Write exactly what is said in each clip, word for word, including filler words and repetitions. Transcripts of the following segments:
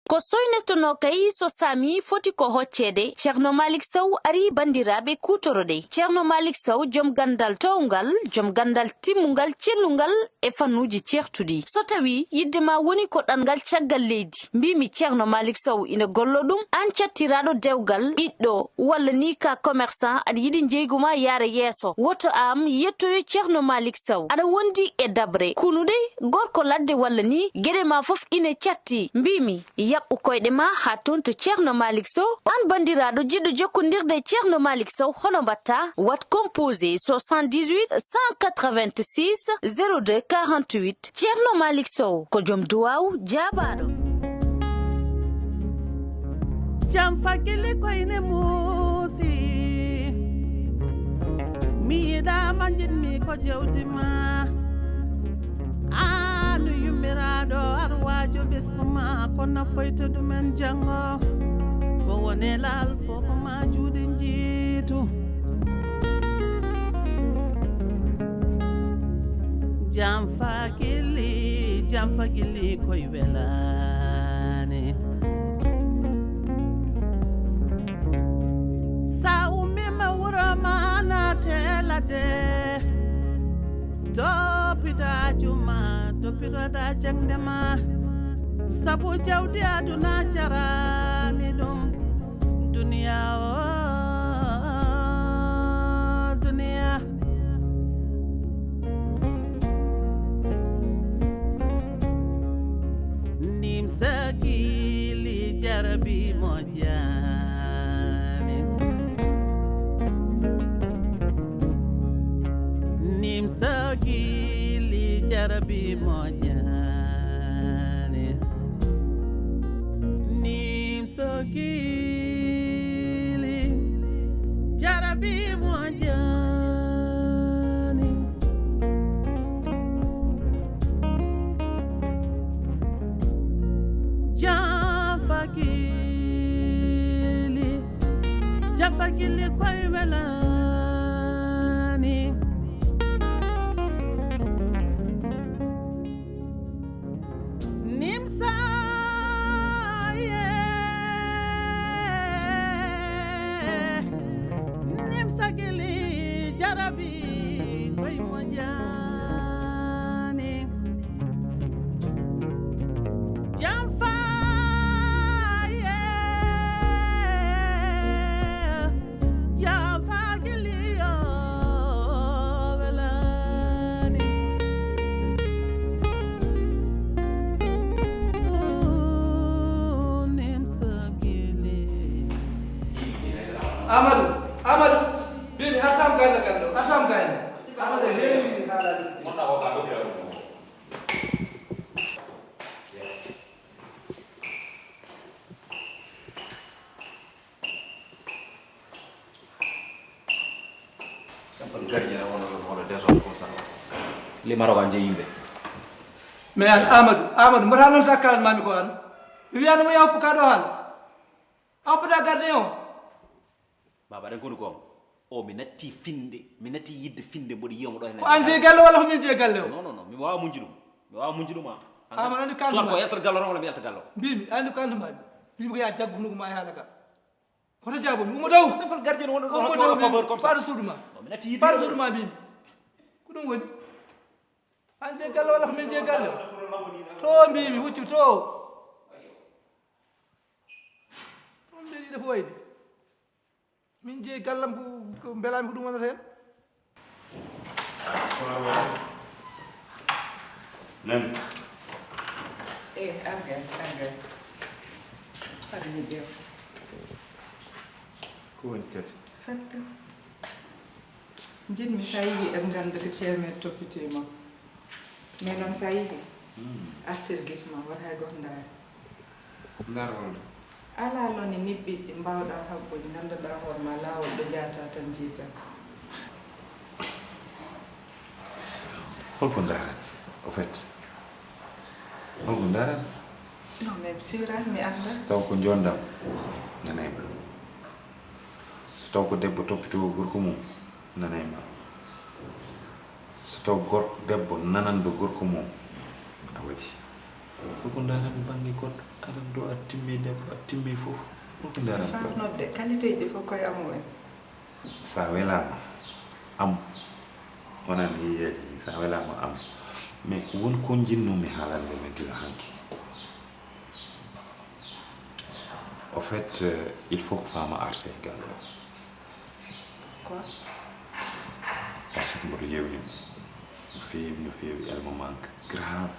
Ko soynetonoo kay so saami foti ko hocceede, Ceerno Maalik Sow arii banndiraaɓe kuutoro-ɗee. Ceerno Maalik Sow, jom ganndal toowngal, jom ganndal timmungal, cellungal e fannuuji ceertuɗi. So tawii yiɗde maa woni ko ɗanngal caggal leydi, mbiimi Ceerno Maalik Sow ina golloo ɗum, aan cattiraaɗo dewgal, ɓiɗɗo, walla nii ka commerçant, aɗa yiɗi njeeygu maa yaara yeeso, woto aan yettoyo Ceerno Maalik Sow. Aɗa wondi e daɓre, kunuɗe, gorko ladde walla nii, geɗe maa fof ine catti. Mbiimi, yaɓɓu koyɗe maa haa toon to Ceerno Maalik Sow. Aan banndiraaɗo jiɗɗo jokkondirde e Ceerno Maalik Sow, hono mbaɗtaa? Waɗ composé soixante-dix-huit cent quatre-vingt-six zéro deux quarante-huit. Ceerno Maalik Sow ko jom duwaaw jaabaaɗo. Jam fagili koyne muusi. Mi yiɗaama, njiɗmi ko jawdi ma. Aan yummiraaɗo arwaajo ɓesngu ma, ko nafoyta ɗumen janngo. Ko woni laal fof ko ma juuɗe njiitu. Jam fagili, jam fagili koy welaani. Sa ummiima wuro ma naate ladde. Toppito aaju ma, toppitoɗa jaŋde ma. Sabu jawdi aduna jaraani ɗum. Duniya o, duniya. Nimsa gili jarabi moƴƴaani. Nimsa gili jarabi moƴƴaani. Nimsa gili jarabi moƴƴaani. Jafagili, jafagili koy welaani. Nimsa, yeah. Nimsa gili jarabi koy moƴƴaani. Jam fa, yeah. Jam fa gili o welaani. Nimsa gili. Amadou, Amadou, mbiimi artam gayna galle o, artam gayna. Aɗa heewi haalaaji. Simple gardien on, on, on, désordre comme ça. Les Marocains, j'ai yimɓe. Mais an Amadou, Amadou, mboɗa noon sa kalan mami ko an. Mi wiyano mo yaw puka ɗo haala. Aw puta gardien o. Baba, ɗen koni ko on. O, mi natti finde, mi natti yidde finde, mboɗo yiya mo ɗo hene. Ko an jeyi galle walla ko min jeyi galle o? Non, non, non, mi wawa muñde ɗum. Mi wawa muñde ɗum, ah. An Amadou, andi kalma. Soit ko yaltat galle o walla mi yalta galle o. Mbimi, andi kalma. Mbimi ko ya jaggu hunuko ma e haala ka. Hoto jaabo mi, ummo dow. Simple gardien wonɗo ɗo, ummo dow, faveur comme ça. Faado suudu ma. Non, mi natti yidde. Faado suudu ma mbimi. Ko ɗum woni? An jeyi galle walla ko min jeyi galle o? To mbimi, huccu to. To mbimi ɗiɗo ko wayde. Min jeyi gallam ko, ko mbelami ko ɗum wonata hen. Nan. Eh, arga, arga. Arga ƴeew. Ko woni kadi? Fatta. Njiɗmi sa yiɗi en ganda ko ceerno toppitoye makko. Mais noon sa yiɗi, hmm, artir gite ma, wata hay goto ndaari. Ndaar holɗo? Alaa lone niɓɓiɗɗi mbawɗa habbude, ngannduɗaa hoore ma laawol ɗo njahata tan njiyta. Holko ndaran? Au fait, holko ndaran? Non, mais sera mi annda. So taw ko njondam, nanay ma. So taw ko debbo toppitoowo gorko mum, nanay ma. So taw gorko, debbo nananɗo gorko mum, a waɗi. Koko ndaran bannge goɗɗo, aran ɗo a timmi debbo, a timmi fof. Koko ndaran Faa nodde, qualité ji ɗi fof koye amumen. Sa welaama am, wonani yeeji ni, sa welaama am, mais ko won ko njinnumi haalande ma gila hanki. Au fait, euh, il faut que Fama arte e galle o. Quoi? Parce que mboɗo yewni mo no feewi, no feewi, elle me manque grave.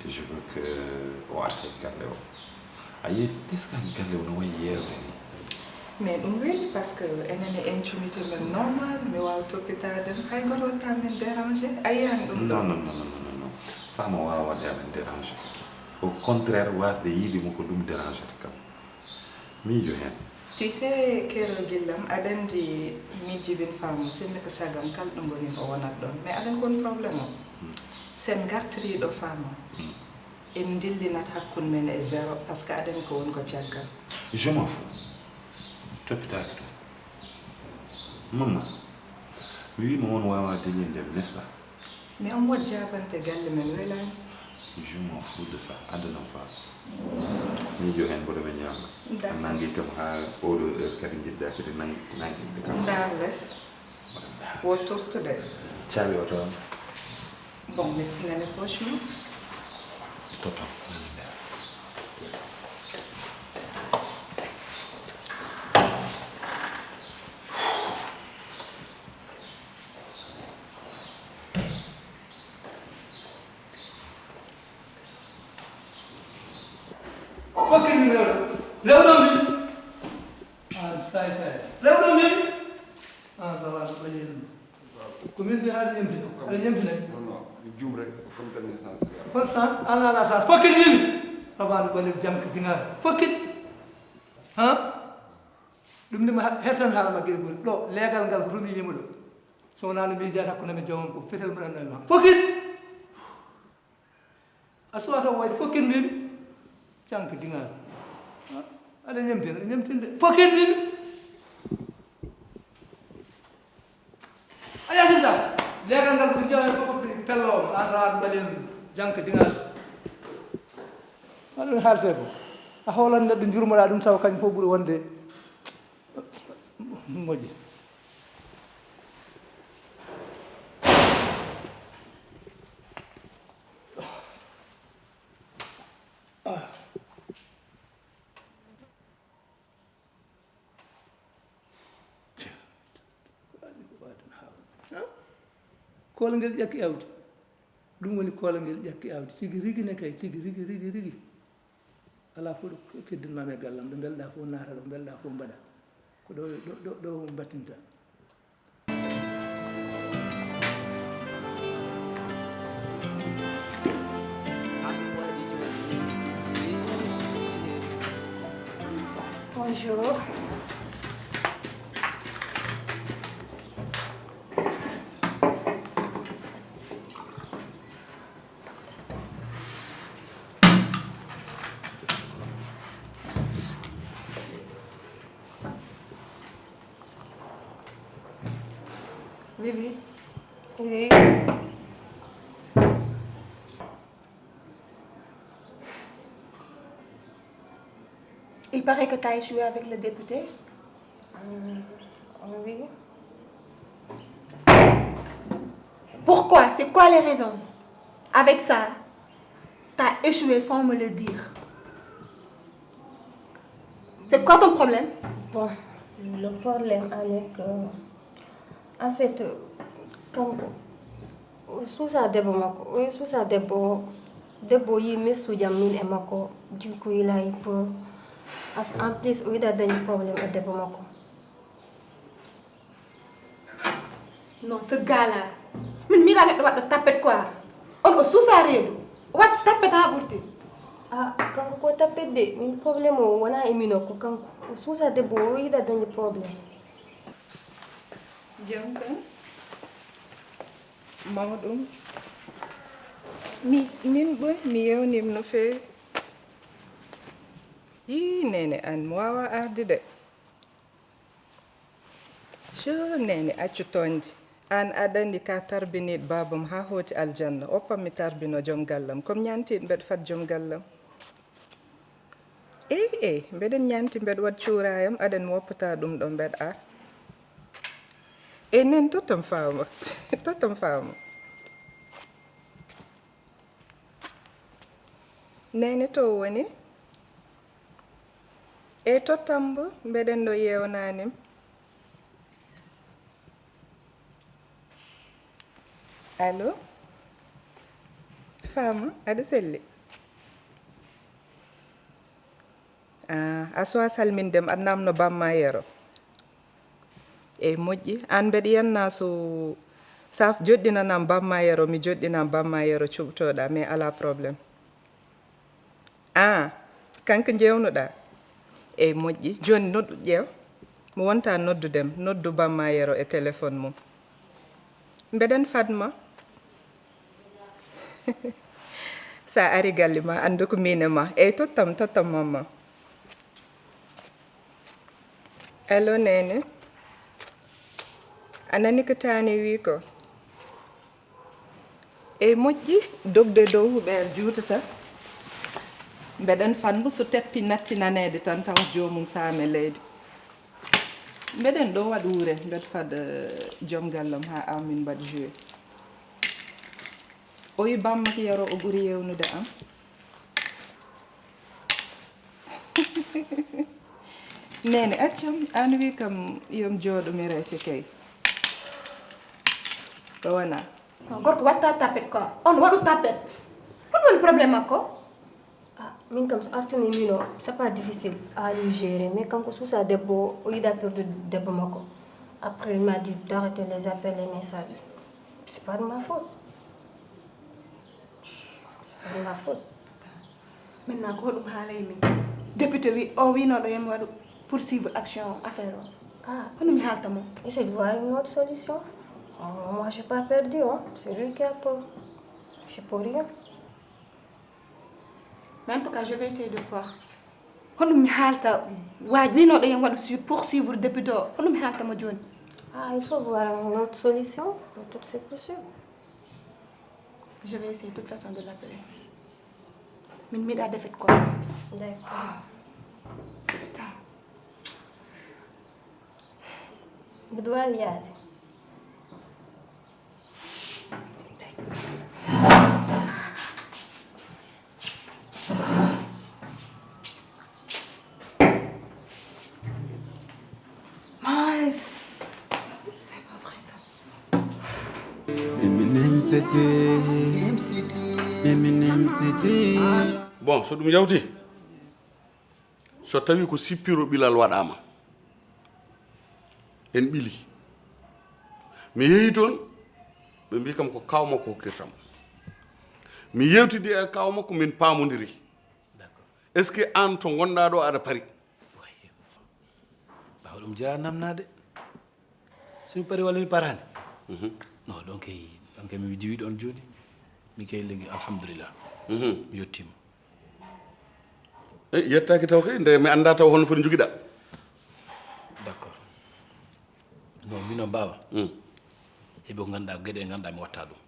Et je veux que o arte e galle o. A yii, teskan galle o no wayi yeewre ni. Mais ɗum weeli, parce que enen e intimité men normal, mi waawa toppitaade mo, hay gooto waɗataa min dérangé. A yiyaani ɗum ɗo? Non, non, non, non, non, non. Fama waawa waɗde amen dérangé. Au contraire, waasde yiide mo ko ɗum dérangé kam. Miijo heen. Tu sais, keerol gillam, aɗa anndi min jibin Fama, sinno ko sagam kala ɗo ngonmi o wonat ɗoon. Mais aɗa anndi ko woni problème o? Sen ngartirii ɗo Fama. En ndillinat hakkunde men e zéro, parce que aɗa anndi ko woni ko caggal. Je m'en fous. Toppitaake ɗum. Mamma, mi wiima on waawaa dillinde, n'est-ce pas? Mais omo waɗi jaabante galle men welaani. Je m'en fous de ça. Addanam Fama. Miijo heen mboɗo mi ñaama. D'accord. A nanngi kam haa oɗo heure kadi njiɗɗaa kadi nanngi, nanngi kam. Ndaar les. Wo turtude. Caabi oto am. Bon, mi nani poche mum. Toto, nani nder. Fokkit mi rewɗo. Rewɗo mi. An say say. Rewɗo mi. An sa wano ɓaleeru. Ko min mbi haɗa ñemtina. Aɗa ñemtina. Non, non, mi juum rek, comme tan mi sens rek. Hol sens? An ala sens. Fokkit mi. Rabaɗo ɓaleeru jam ko diŋaare. Fokkit. Ha? Ɗum ne ma hertan haala ma gere gori. Ɗo, leegal ngal ko tomi yimo ɗo. So wonaa no miijaade hakkunde men joomam ko fetel mbaɗanno e ma. Fokkit. A suwata wooyde fof ken mbiimi. Canka diŋaaru. Aɗa ñemtina, ñemtinde. Fof ken mbiimi. A yasinta. Leegal ngal ko jeewa fof ko pello o. An rawan ɓalel ɗum. Janka diŋaaru. Aɗa ɗum haalte ko. A hoolan neɗɗo njurmoɗa ɗum tawa kañ fof ɓuri wonde moƴƴi. Koolangel ƴakki awdi. Ɗum woni koolangel ƴakki awdi. Tigi rigi ne kay, tigi rigi, rigi, rigi. Alaa fof ɗo keddinmaami e gallam, ɗo mbelɗaa fof naata, ɗo mbelɗaa fof mbaɗa. Ko ɗo, ɗo, ɗo, ɗo mbattinta. Bonjour. Vivi. Oui. Il paraît que tu as échoué avec le député. Oui. Pourquoi? C'est quoi les raisons? Avec ça, tu as échoué sans me le dire. C'est quoi ton problème? Bon, le problème en est que, en fait, kanko, o suusa debbo makko, o suusa debbo o. Debbo o yii messuuji am min e makko, du coup il a eu peur. En plus, o yiɗaa dañde problème e debbo makko. Non, ce gars-là, min mi yiɗaa neɗɗo waɗɗo tappet quoi. On o suusa reedu, o waɗi tappet haa ɓurti. Ah, kanko ko tappet de, min problème o wonaa e min o, ko kanko. O suusa debbo o, o yiɗaa dañde problème. Jam tan. Mawɗum. Mi, min ɓoy, mi yewniima no feewi. Yii, Neene aan, mi waawaa arde de. Coo, Neene, accu tooñde. Aan aɗa anndi ka tarbiniiɗo baabam haa hooti aljanna, oppan mi tarbino joom gallam. Ko mi ñaantiiɗo mbeɗa fad joom gallam. Eey, eey, mbeɗen ñaanti mbeɗa waɗ cuuraayam, aɗen mi woppata ɗum ɗo mbeɗa ar. Eey, nen tottam faama. Tottam faama. Neene to woni? Eey, tottam mbo, mbeɗen ɗo yeewnanim. Allo? Faama, aɗa selli? Ah, a suwaa salminde mi, aɗa naamno bamma Yero. Eey, moƴƴi. Aan mbeɗa yannaa so, so a joɗɗinanam bamma Yero, mi joɗɗinam bamma Yero cuɓtooɗa, mais alaa problème. Ah, kanko njeewnuɗaa? Eey, moƴƴi. Jooni noddu, ƴeew. Mi wonta noddude mo. Noddu bamma Yero e téléphone mum. Mbeɗen fadma. So a ari galle ma, anndu ko miin e ma. Eey, tottam, tottam mamma. Allo, Neene. A nani ko Taani wi ko? Eey, moƴƴi, dogde dow huɓeere juutata. Mbeɗen fadma so teppi natti naneede tan tawa joomum saame leydi. Mbeɗen ɗo waɗ wuure, mbeɗa fad, eh, joom gallam haa aw min mbaɗ joué. O wi bamma ko Yero o ɓuri yeewnude am. Neene, accam, aan wi kam yo mi jooɗo mi rese kay. Ko wona? Non, gorko watta tapet quoi. On waɗu tapet. Ko ɗum woni problème makko? Ah, min kam so artini min o, c'est pas difficile à lui gérer. Mais kanko suusa debbo, o yiɗa perdu debbo makko. Après, il m'a dit d'arrêter les appels, les messages. C'est pas de ma faute. C'est pas de ma faute. Maintenant, ko hoɗum haalay min? Député wi, o winoɗo yam waɗu poursuivre action affaire o. Ah, honum mi haalta mo? Essaye de voir une autre solution. Oh, moi, j'ai pas perdu, hein. C'est lui qui a peur. Je peux rien. Mais en tout cas, je vais essayer de voir. Honum mi haalta waaj winoɗo yam waɗu su-, poursuivre député o? Honum mi haalta mo jooni? Ah, il faut voir une autre solution. Peut-être c'est possible. Je vais essayer de toute façon de l'appeler. Min miɗa défaite quoi. D'accord. Putain. Mbiɗo waawi yaade. Mais c'est pas vrai ça. Eminem City. Eminem City. Bon, so ɗum yawti, so tawi ko sippiro ɓilal waɗaama, en ɓili. Mi yehi toon, ɓe mbi kam ko kaaw makko hokkirtam. Mi yewtidi e kaaw makko, min paamodiri. D'accord. Est-ce que aan to ngonɗaa ɗo aɗa pari? Waay. Ɓaawo ɗum jara namnaade. So mi pari walla mi paraani? Mhm. Non, ɗon kay, ɗon kay mi diwi ɗon jooni. Mi kay lengi, alhamdulillah. Mhm. Mi yettiima. Eh, yettaaki taw kay, nde mi anndaa taw hono foti njogiɗaa. D'accord. Non, min noon baaba. Mm. Heɓi ko ngannduɗaa, geɗe ɗe ngannduɗaa mi watta ɗum.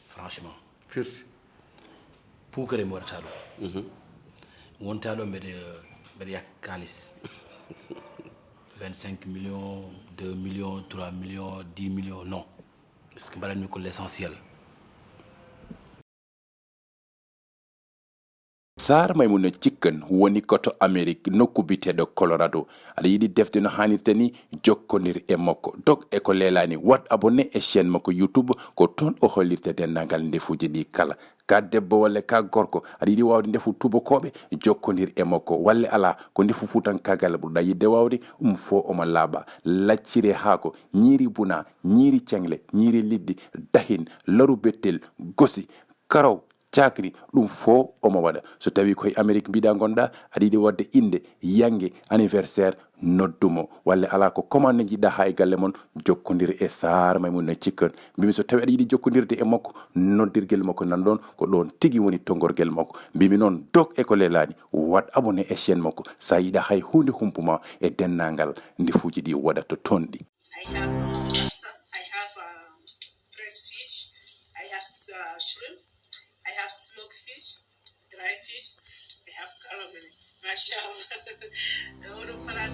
Franchement. Firti. Puukare mi waɗata ɗum. Mhm. Wonta ɗo mbeɗa, mbeɗa yakka kaalis. Vingt-cinq millions, deux millions, trois millions, dix millions, non. Mbaɗanmi ko l'essentiel. Saar Maymuna Cikken woni ko to Amerik, nokku biyeteeɗo Colorado. Aɗa yiɗi defde no haanirta ni? Jokkondir e makko. Dog e ko leelaani, waɗ abonné e chaîne makko YouTube, ko toon o hollirta denndaangal ndefuuji ɗi kala. Ka debbo walla ka gorko, aɗa yiɗi waawde ndefu tuubakooɓe? Jokkondir e makko. Walla alaa, ko ndefu fuutankaagal ɓurɗaa yiɗde waawde? Ɗum fof omo laaɓa. Lacciri e haako, ñiiri buna, ñiiri ceŋle, ñiiri liɗɗi, dahin, laru bettel, gosi, karaw, cakri, ɗum fof omo waɗa. So tawii ko e Amerik mbiɗa ngonɗaa, aɗa yiɗi waɗde innde, yannge, anniversaire, noddu mo. Walla alaa, ko commande njiɗɗaa haa e galle mon, jokkondir e Saar Maymuna Cikken. Mbimi so tawii aɗa yiɗi jokkondirde e makko, noddirgel makko nan ɗoon, ko ɗoon tigi woni tonngorgel makko. Mbimi noon, dog e ko leelaani, waɗ abonné e chaîne makko. So a yiɗaa hay huunde humpu ma e denndaangal ndefuuji ɗi waɗata toon ɗi. I have, uh, I have, uh, Machallah. Oɗo plan.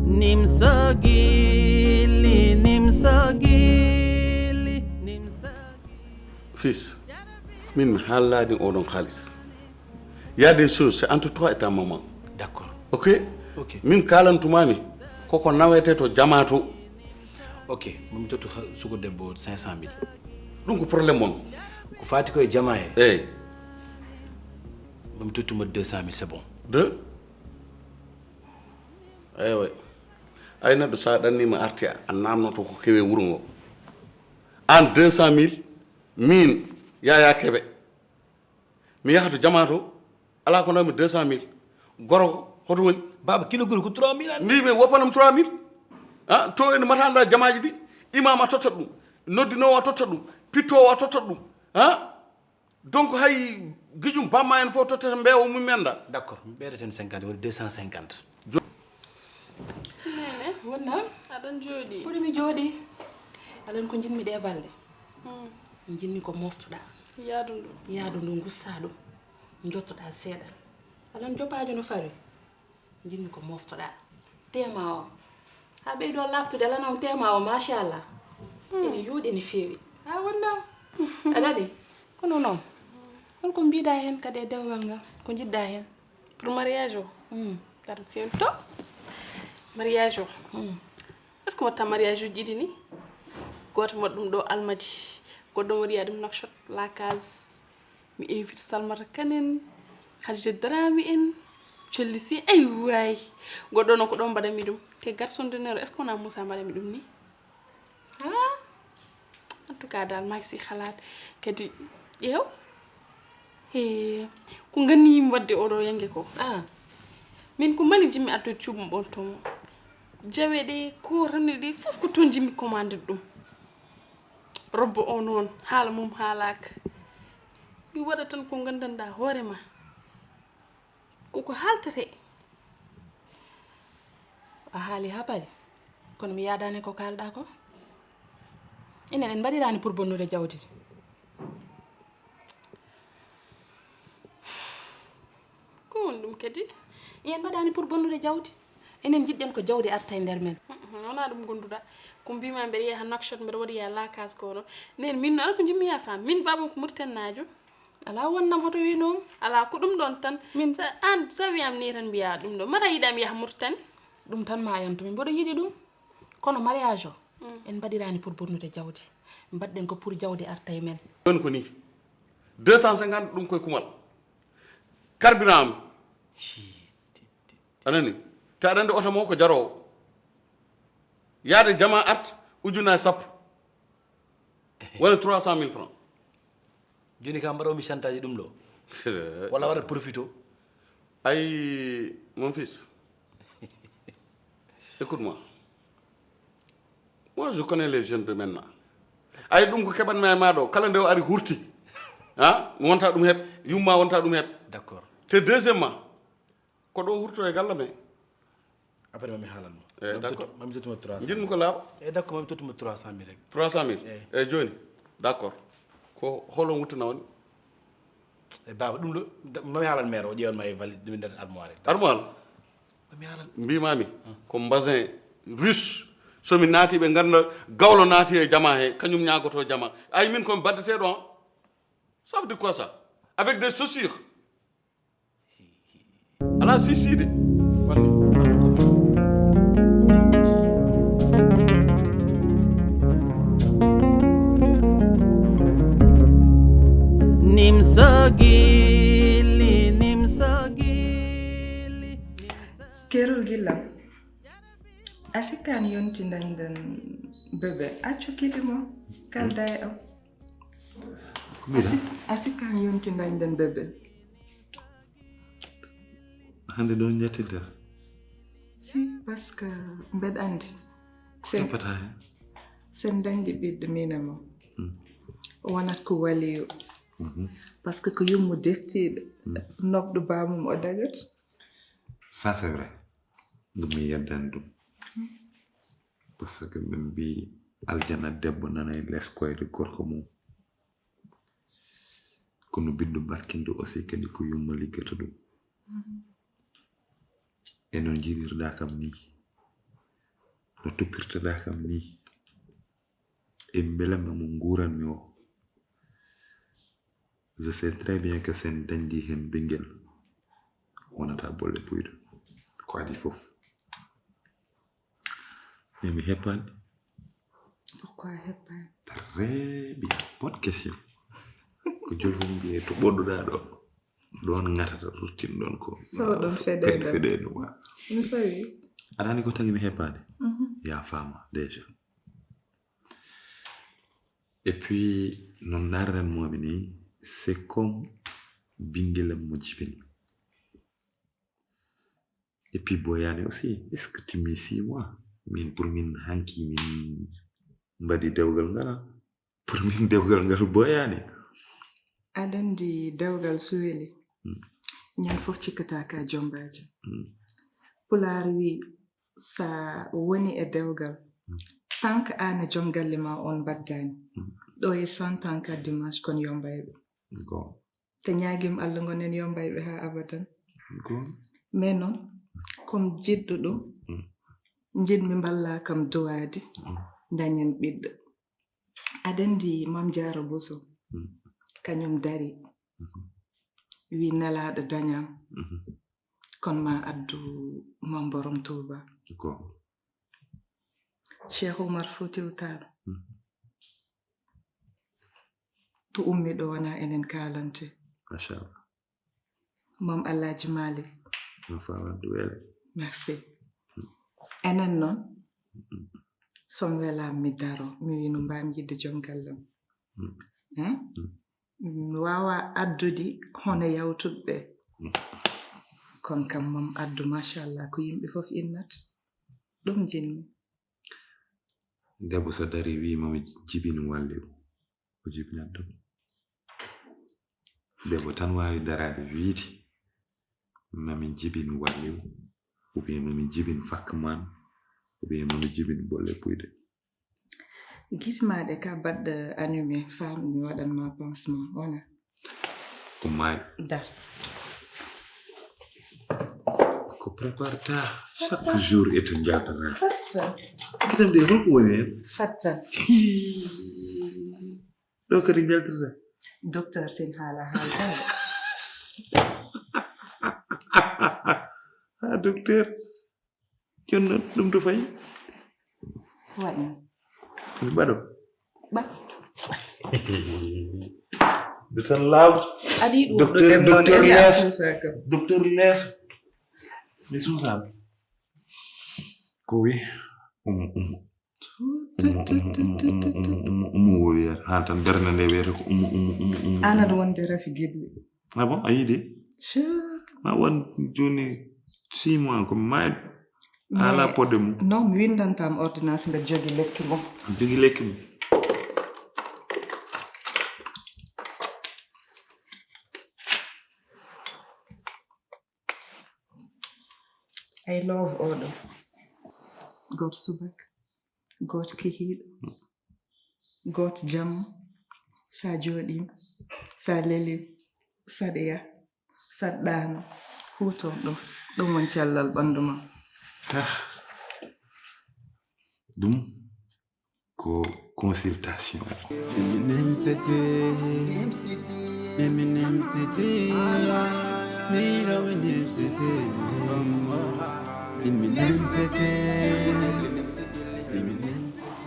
Nimsa gilli, nimsa gilli, nimsa gilli. Fils, min mi haalani oɗon haalis. Il y a des choses, c'est entre toi et ta maman. D'accord. Ok? Ok. Min kaalantumami koko nawete to jama to. Ok, mami tottu ha-, suko debbo cinq cent mille. Ɗum ko problème mon. Ko fati ko e jama he. Eyi. Mami tottuma deux cent mille, c'est bon. Deux? Ewa. Ay neɗɗo sa ɗannima arti a namnoto ko kewe wuro ngo. An deux cent mille, min Yaya Kebe. Mi yaha to jama to, ala ko nawmi deux cent mille. Goro, hoto woni? Baba, kilo goro ko trois mille an. Mbimi woppanam trois mille. Ha, to en matanda jamaji ɗi, imam a totta ɗum, noddinowo a totta ɗum, pittowo a totta ɗum. Ha? Donc hay gijum bamma en fof tottata mbeewa mum men da. D'accord, mi ɓeydeten cinquante, woni deux cent cinquante. Nene, wonna? Aɗan jooɗi? Koɗo mi jooɗi. Alan ko jinmi ɗe balɗe. Hmm. Jinmi ko moftoɗa. Yaadu ndu. Yaadu ndu gussa ɗum. Jottoɗa seeɗa. Alan jopajo no fari. Jinmi ko moftoɗa. Tema o. Ha ɓeydo labtude alan on tema o, machallah. Hmm. Ene yuuɗi, ene feewi. Ha wonna? Aɗa ɗi? Kono noon. Holko mbiɗa hen kadi e dewgal ngal? Ko jiɗɗa hen? Pour mariage o? Hmm. Tan fewto. Mariage o. Hmm. Est-ce que watta mariage uji ɗiɗi ni? Goto waɗa ɗum ɗo Almadi, goɗɗo waɗi ɗum Nouakchott, La Case. Mi invite Salmata Kane en, Khadija Dramé en, Colli Sy, ay waay. Goɗɗo noon ko ɗon mbaɗanmi ɗum. Te garçon d'honneur, est-ce que wona Moussa mbaɗanmi ɗum ni? Ha? En tout cas dal, maa ngi si xalaat. Kadi, ƴeew. He, ko nganniyim waɗde oɗo yange ko. Ah. Min ko Mali jimmi addude cuuɓum ɓonto mo. Jawe ɗe, ko ranni ɗe, fof ko toon jimmi commande ɗum. Robbo o noon, haala mum haalaaka. Mi waɗa tan ko nganndanɗaa hoore ma. Koko haaltete. A haali haa paari, kono mi yaadaani ko kaalɗaa ko. Enen en mbaɗiraani pour bonnude jawdi. Ko woni ɗum kadi? En mbaɗaani pour bonnude jawdi. Enen njiɗɗen ko jawdi arta e nder men. Mm, mm, wonaa ɗum gonduɗaa. Ko mbiimaa mbeɗa yaha Nouakchott, mbeɗa waɗi yaha La Case kono. Nen min noon ko njimmi yaha faam. Min baabam ko Mauritanie naajo. Alaa wonnam hoto wi noon. Alaa ko ɗum ɗoon tan. Min sa aan sa wiyaam ni tan mbiyaa ɗum ɗo. Mara yiɗaam yaha Mauritanie. Ɗum tan ma yantu min mboɗo yiɗi ɗum. Kono mariage o, mm, en mbaɗiraani pour bonnude jawdi. Mbaɗɗen ko pour jawdi arta e men. Ɗon ko ni. Deux cent cinquante ɗum koye kumal. Carburant am. Anani? Te aɗa anndi oto mo ko jaroowo. Yaade jama art ujunnaji sappo. Wona trois cent mille francs. Jooni ka mbaɗomi chantage ɗum ɗo. Walla waɗat profito. Ay, mon fils. Écoute-moi. Moi, je connais les jeunes de maintenant. Ay, ɗum ko keɓanmi e ma ɗo. Kala nde o ari hurti. Ha? Mi wonta ɗum heɓ. Yumma wonta ɗum heɓ. D'accord. Te deuxièmement, ko ɗo hurto e galle men. Après, mami haalan mo. Eh, mami d'accord. Tottu-, mami tottuma trois cent mille. Njiɗmi ko laaɓa. Eh, d'accord, mami tottuma trois cent mille rek. Trois cent mille? Eh. Eh, jooni. D'accord. Ko holon wuttana woni? Eh, baaba, ɗum ɗo, da-, mami haalan maire o, ƴeewan ma e valise, ɗum nder armoire. Armoire? Mami haalan. Mbimami, ah, ko mbasin russe. So mi naati, ɓe ngannda gawlo naati e jama he, kañum ñaagoto jama. Ay, min ko mi baddeteeɗo, hein? Ça veut dire quoi ça? Avec des chaussures. Ala sisiide. Wonni. Nimsa gilli, nimsa gilli, nimsa. Kerol gillam. A sikkan yonti dañden bébé, accu kili mo, kalda e am. Ko mbiɗa? A sik-, a sikkan yonti dañden bébé. Hannde ɗon ñattinta? Si, parce que mbeɗa anndi. Sen, toppata hen? Sen dañde ɓiɗɗo min e mo. Hmm. O wonat ko waliyo. Mhm. Parce que ko yummo deftiiɗo, hmm, nokɗo baamum o dañoto. Ça, c'est vrai. Ɗum mi yeddani ɗum. Parce que min mbi aljana debbo nana e les koyɗe gorko mum. Kono bindu barkindu aussi kadi ko yumma liggata ɗum. E no jiɗirɗa kam ni, no toppirtoɗa kam ni, e mbelamma mo nguuranmi o, je sais très bien que sen dañdi hen ɓinguel wonata bolle puyɗo. Ko adi fof. Mais mi heppani. Pourquoi heppani? Très bien. Bonne question. Ko jolfo mbiye to ɓoɗɗoɗa ɗo, ɗon gatata, ruttin ɗon ko Fewɗon feɗeɗon. Feɗeɗon, wa. Mi fawi. Aɗa andi ko tagi mi heppani? Mhm. Ya fama déjà. Et puis non narren momi ni, c'est comme binguelam mo jibin. Et puis boyani aussi, est-ce que timmi six mois? Min pour min hanki min mbaɗi dewgal ngal, pour min dewgal ngal boyani. Aɗa andi dewgal so weli, Mm. ñande fof cikkata ka jombaji. Mm. Pulaar wi sa woni e dewgal, Mm. tant que an e joom galle ma on mbaddani, Mm. ɗo e cent ans ka dimanche kon yombayɓe. Go. Te ñaagim Allah gonen yombayɓe ha abadan. Go. Mais noon, comme jiɗɗo ɗum, Mm. jiɗmi mballa kam duwaadi, Mm. dañen ɓiɗɗo. Aɗa andi Mam Jaara Buso, Mm. kañum dari, Mhm. wi nelaɗo dañam, Mhm. kon ma addu Mam Borom Tuuba. Go. Cheikh Oumar Foutiou Tall, Mhm. to ummi ɗo wona enen kaalante. Machallah. Mam Alhaji Malick. No fawa duwele. Merci. Enen noon, son welam mi daro, mi wi no mbami yidde joom gallam. Mm. Hein? Mm. Mi wawa addude hono yawtuɓe ɓe. Mm. Kono kam Mam addu, machallah, ko yimɓe fof innat. Ɗum jinmi. Debbo so dari wi mami jibin walliw, o jibinat ɗum. Debbo tan wawi darade wiide mami jibin walliw, ou bien mami jibin fakman, ou bien mami jibin bolle puyɗe. Gitmaɗe ka baɗɗo animé, fami mi waɗan ma pansement, wona? Ko maay. Dar. Ko préparata chaque jour e to jaltata. Fatta. Kitam de holko woni hen? Fatta. Ɗo kadi jaltata. Docteur sen haala haalta. Ha docteur. Jonno ɗum to fayi. Waɗi. Mi mbaɗo. Ba. Docteur Laaw. Adi ɗum Docteur- docteur Lees. Docteur Lees. Mi suusaama. Ko wi? Ummo, ummo. Ummo, ummo, ummo, ummo, ummo, ummo, ummo, ummo, wiyata. Haa tan bernde nde wiyata ko ummo, ummo, ummo, ummo. An aɗa wonde rafi giɗli. Ah bon, a yiide? Chut. Ma won jooni six mois ko maayde. Ala podde mum. Non, mi windantam ordonnance, mbeɗa jogi lekki mum. Jogi lekki mum. I love oɗo. Goto subaka, goto kihiɗo, goto jamma. Sa joɗima, sa leli, saɗa yah, saɗa ɗano, hutor ɗum. Ɗum woni cellal ɓandu ma. Ah. Ɗum ko consultation. Eminem City. Eminem City. Mino Eminem City. Eminem City. Eminem City.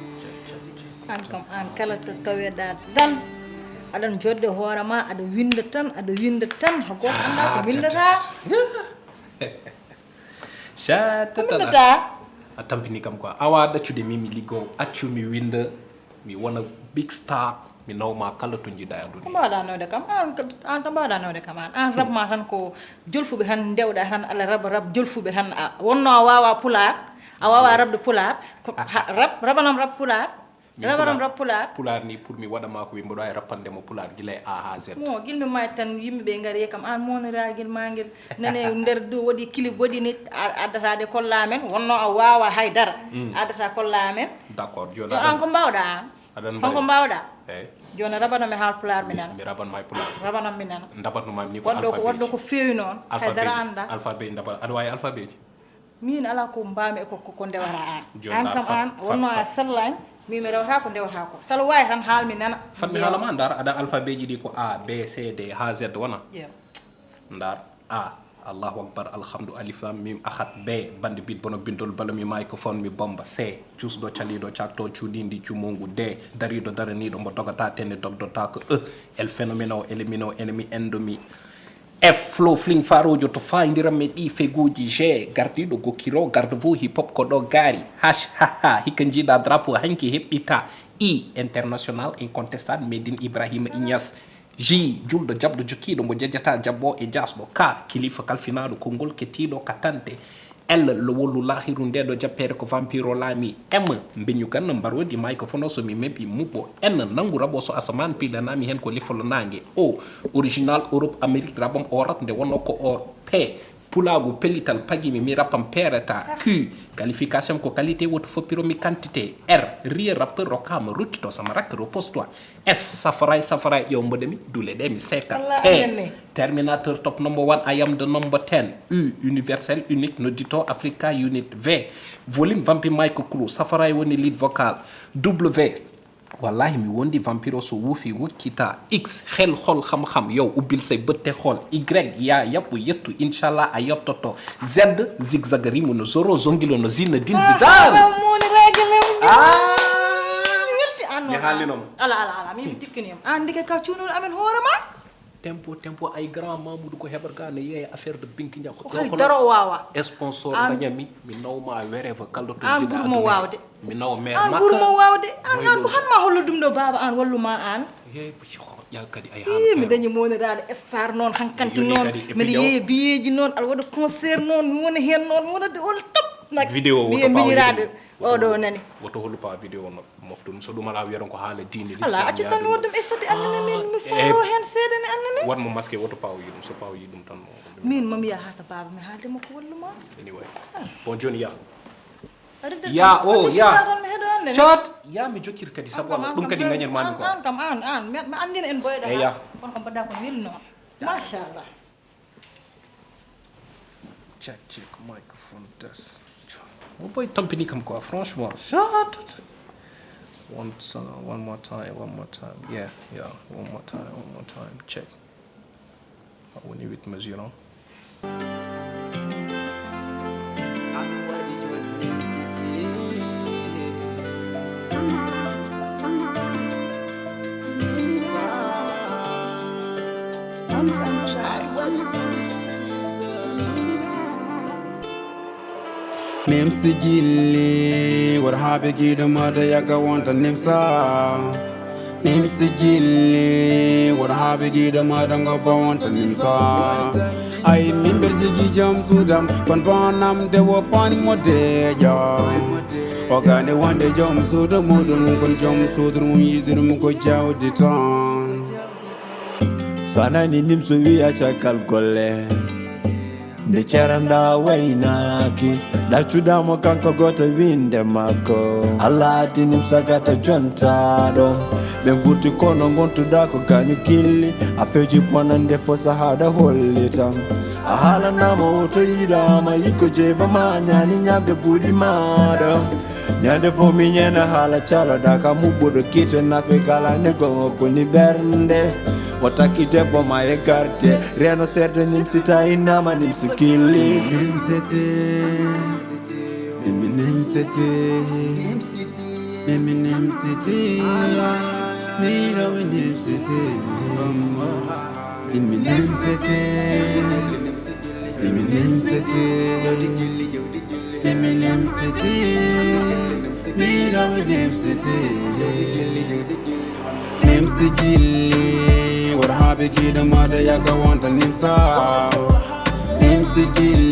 An kam, an kala to taweɗa tan, aɗan joɗde hoore ma, aɗa winda tan, aɗa winda tan, ha goto anda ko windata. Chatata. Windata. A tampini kam quoi. Awa ɗaccude mi, mi liggo, accu mi winda, mi wona big star, mi nawma kala to jiɗa e aduna. Ko mbawɗa nawde kam an? An ko mbawɗa nawde kam an? An rab ma tan ko jolfuɓe tan ndewɗa tan, ala rab, rab jolfuɓe tan. A wonno a wawa pular, a wawa rabde pular, ko ha- rab, rabanam rab pular. Rabaram rap pulaar. Pulaar ni pour mi waɗa ma ko wi mboɗo ay rappande mo pulaar gila e A ha Z. Mo gilmi may tan yimɓe ɓe ngari kam an moniragil ma ngel nane nder du waɗi clip waɗi ni addatade kolla men wonno a wawa haydara addata kolla men. D'accord joni an ko mbawɗa an? Aɗan honko mbawɗa? Eyyi. Joni rabano mi haal pulaar mi nana. Mi raban may pulaar. Rabanon mi nana. Ndabatnoma ni ko waɗɗo ko waɗɗo ko feewi noon haydara anda. Alphabet ndabat aɗa wawi alphabet ji? Min ala ko mbami e ko ko ndewata an. An kam an wonno a sellani min mi rewata ko ndewata ko sala wawi tan haal mi nana. Fat mi haalama ndar aɗa alphabet ji ɗi ko A B C D ha Z wona? Ndar A. Allahu akbar alhamdu alif lam mim ahat. B bande bit bono bindol balo mi microphone mi bomba. C cuusɗo caliɗo cakto cuuɗindi cumongu. D dariɗo daraniɗo mo dogata tene dogdotako. E el phénomène o elemino ennemi endomi. F flow fling farojo to faydiram e ɗi feguji. G gardiɗo gokiro garde vous hip hop ko ɗo gari. H haha hikka jiiɗa drapeau hanki heɓɓita. I international incontestable made in Ibrahima Ignas. J julɗo jaɓɗo jokkiɗo mo jejjata jaɓɓo e jasɗo. K kilifa kalfinaɗo konngol kettiɗo ka tante. L lowolu lahiru nde ɗo jappere ko vampiro laami. M mbeñu ganna mbarodi microphone o so mi meɓi muɓɓo. N nangu raɓo so asaman pilanami hen ko lifolo nangue. O original Europe Amérique raɓam orat nde wonno ko or. P pulagu pellital pagimi mi rappam pereta. Q qualification ko qualité woto foppiro mi quantité. R riye rappeur rokkama ruttito sama rakk repose toi. S safaray safaray ƴeew mboɗemi duule ɗe mi seeka. Te terminateur top number one I am the number ten. U universel unique noddito africa unit. V volume vampi micro crew safaray woni lead vocal. W wallahi mi wondi vampiro so wuufi wukkita. X xel xol xam-xam yow ubbil say bëtte xol. Y ya yaɓɓu yettu inchallah a yettoto. Z zigzag rimu no zoro zongilo no zina din zidan. Mi haalinoma. Ala ala ala min tikkinima an ndike ka cuunol amen hoore ma. Tempo tempo ay grand mamoudou ko heɓata ga ne yeeya affaire de binki ñakko. Hay daro o wawa sponsor dañami mi nawma wereva kaldo to an ɓurmo wawde. Mi nawa maire an ɓurmo wawde an an ko hanma hollo ɗum ɗo baba an walluma an. Yeey ƴa kadi ay ii mi dañi moniraɗo star noon hankanti noon mbiɗa yeeya biyeji noon aɗa waɗa concert noon mi wona hen noon mi wonade ol top nak vidéo wiye miñiraɗo oɗo nani. Woto holu pa vidéo no moftu ɗum so ɗum ala wiyata ko haala diine ala accu tan mi waɗ ɗum estati annene min mi foro hen seedene annene. Waɗ mo masque woto paw yi ɗum so paw yi ɗum tan mo min mami ya hata baba mi haalde mo ko walluma. Anyway bon joni ya. Ya o ya chat ya mi jokkir kadi sabu allah ɗum kadi gañir mami ko an kam an an mi andina en boyɗo eya. Kono ko mbaɗɗa ko welno machallah. Check check microphone test. Mo boy tampini kam quoi franchement chat. One time one more time one more time yeah yeah one more time one more time check. When you with me, you know. Nimsi gilli, what happened to the mother? Yaka want a nimsa. Nimsi gilli won haa ɓe giɗo maɗa ngo bawonta nimsa. Ay mimber jigi jom sudam kon bonam de wo pani mo deja. O gane wonde jom suudu muɗum kon jom suudu mum yiɗirum ko jawdi tan. Sanani nimso wiya cakal golle. Nde ceranda waynaaki ɗaccuɗamo kanko goto winde makko. Allah addinim sagata jontaɗo. Ɓe gurti kono gontuɗa ko gañu gilli a feji bonande fo sahaɗa hollitam. A haalanama woto yiɗama yikko jeybama ñani ñamde buuɗi maɗa. Ñande fof mi ñeena haala caloɗa ka muɓɓuɗo kite nafe kala ne gongo koni ɓernde. O takki debbo ma e garde reno serde nimsita innama nimsi killi. Nimsete mimi nimsete mimi nimsete mino mi nimsete mimi nimsete mimi nimsete. Eminem City, Middle Eminem City. Nimsi gilli, what happened to the mother? Yaka want a nimsa. Nimsi gilli.